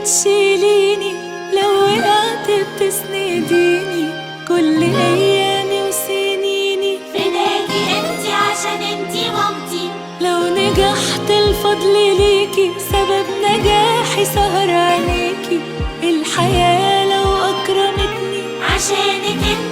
بتشيليني، لو وقعت بتسنديني، كل أيامي وسنيني فداكي انتي عشان انتي مامتي. لو نجحت الفضل ليكي، سبب نجاحي سهر عينيكي، الحياة لو أكرمتني عشانك انتي.